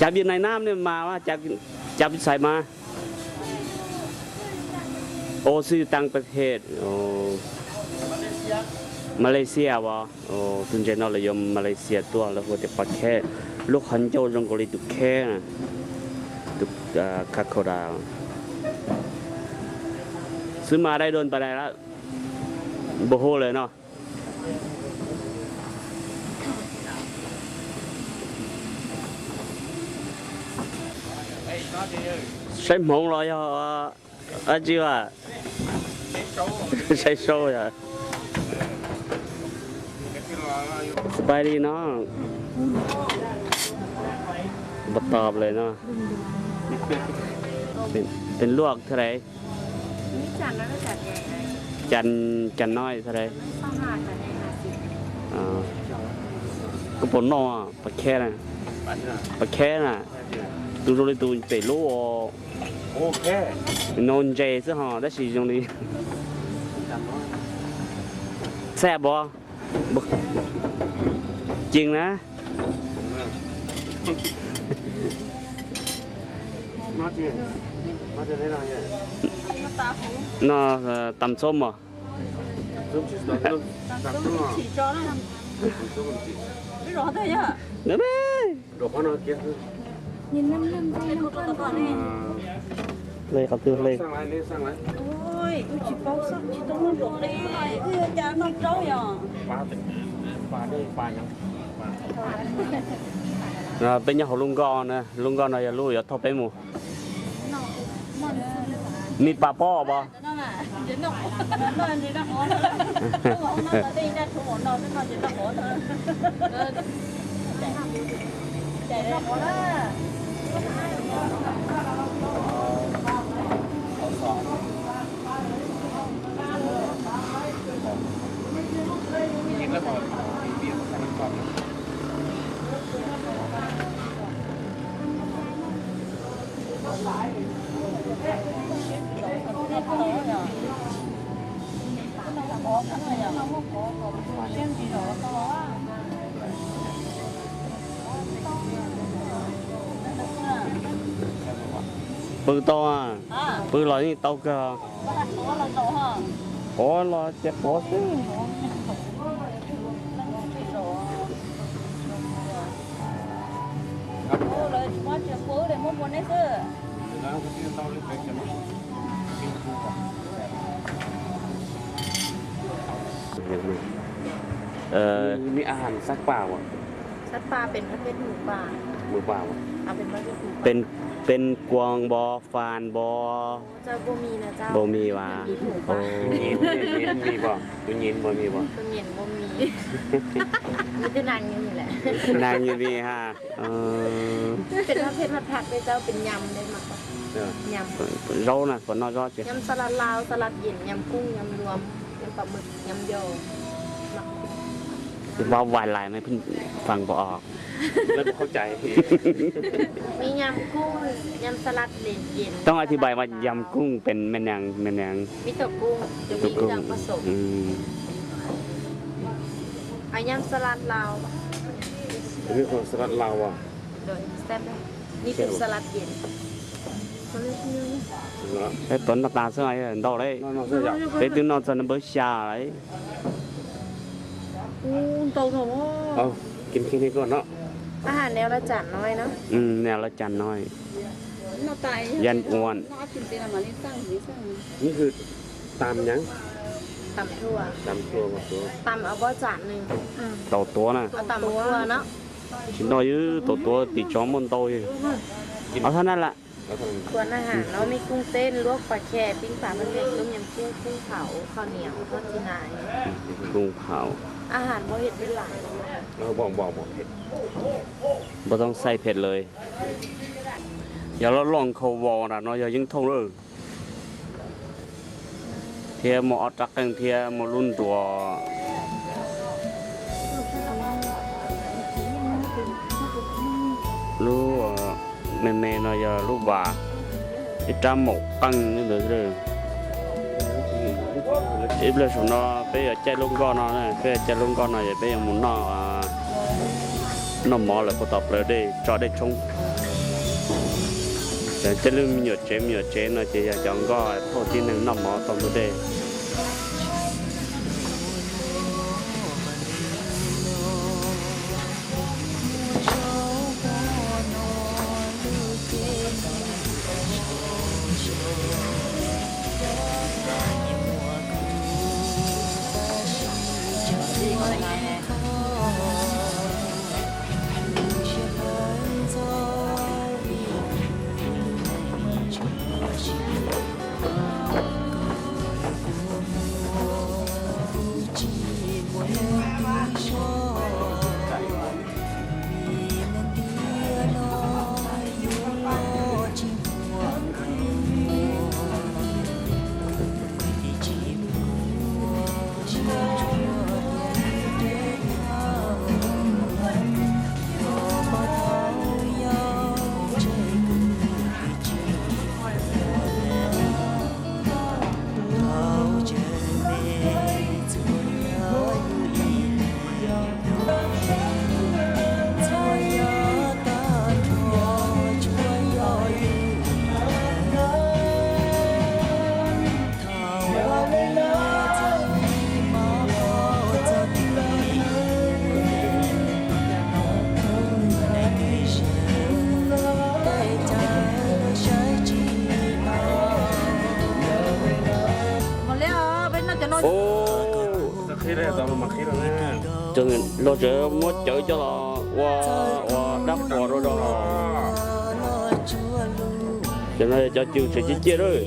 Chà Việt Nam ne mas, chà, chà xài mà. Ô, sư tăngประเทศ Malaysia as. Tus ntses no lawv yuav Malaysia tuaj, lawv hu tias pas kheb. Lub qhov ncauj zoo nkaus li tus kheb na, tus crocodile. Xwb mas dai doon pas dais lawm, npau hu lawm no. Saib hmoov los yog dab tsi as? Saib saub yog. Spidey no. Npau taws li no. Tên luộc thế này. Chà, chà noi thế này. Koj puas noj pas kheb na? Pas kheb na, tus zoo li tus pem lub no ntses xwb ho tab sis zoo li xab pov. Ceeb na. No tầm xốp mà. Hle qhov twg hle. Peb nyob hauv lub nkoj na, lub nkoj no yog lub yuav thauj peb mus. Ni pas pob pov. Pw tau, pw los yeej tau kawg. Quav los ces quav xwb. Ni อาหารสัตว์ป่า วะ สัตว์ป่าเป็นประเภทหมูป่า หมูป่า วะ เอาเป็นว่าเป็นหมูป่า เป็น เป็นกวางบอ ฟานบอ เจ้าบ่มีนะเจ้า บ่มีวะ มีหมูป่า โอ้ มี มี มีบ่ ตัวเย็นบ่มีบ่ ตัวเย็นบ่มี มีแต่นางอยู่นี่แหละ นางอยู่นี่ฮะ เออ เป็นประเภทผัดผักเลยเจ้า เป็นยำได้มากกว่า Nhâm. Zaub na, puas noj zaub tsis? Nhâm salad Lào, salad Việt, nhâm cung, nhâm luộc, nhâm pả mực, nhâm dầu. Vau vài lại mày phần bỏ. Không có chạy. Mi nhâm cung, nhâm salad Việt, nhâm. Tao ai thì bài mà nhâm cungเป็นแม่นาง แม่นาง มีเต้ากุ้ง จะมีเครื่องผสม เอายำสลัดลาว Salad Lào à? โดย แซ่บ นี่เป็นสลัดเย็น Eb, tuav noj tas xwb ntau lawm. Peb twb noj txog npawb xya lawm. Ntau no. Ahan, neo laj tsam no. Neo laj tsam no. Yan uan. Tau tuav na. Tsis noj, yus tau tuav tim tsov muaj ntau. Ob thab na lam. Thuần ahan no, mi cung tên, luộc, pả khe, pin pả, bánh mì, cơm, nhâm cung, cung pháo, kho niam, kho tì nại. Cung pháo. Ahan bau hiệt bên làng. Npau toob xaij phem lawm. Yog loj loj nkhaus vos nram no yog yeeb thooj lawm. Thiab muaj ob rab qeej thiab muaj lub nruas. Lub me me no yog lub vas, ib rab maum qeej ntawd. Ib pliag saum no peb yuav caij lub nkoj no, peb yuav caij lub nkoj no es peb yuav mus noj, noj mov lawm puag tom plawv dej tso dej tshoob. Caij lub me nyuam tsev me nyuam tsev no ces yog cov nkoj thauj tib neeg noj mov tau ntug dej. Los tsev muab cawv coj los ua, ua dab qhuas rau rau. Cov no cov cw tseem ciaj ciaj lawm.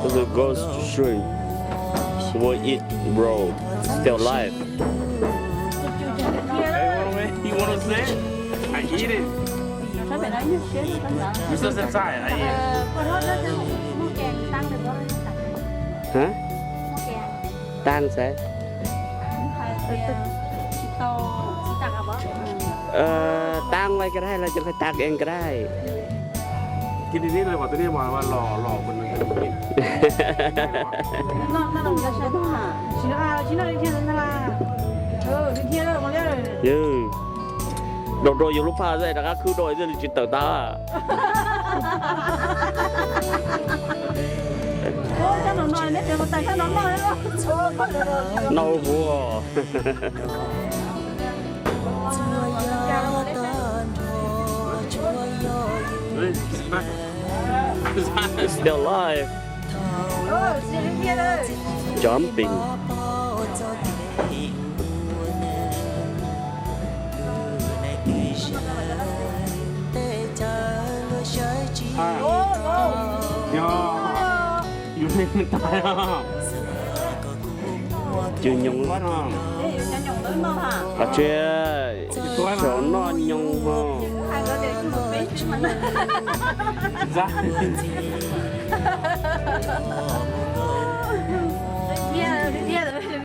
Those are ghost shrimp. We'll eat, bro. Still alive. You wanna say? I eat it. It's just inside. I eat it. Hả? Tag xwb. Tag vay ka dai los cov qhov tag en ka dai. Yog, rau rau yus lub phaj rov qab khwb rau thiaj li tsis tawm tag. Noj huv. It's still alive. Jumping. Cw nyoos. Qhov tseem noj nyoos os. Ntxab.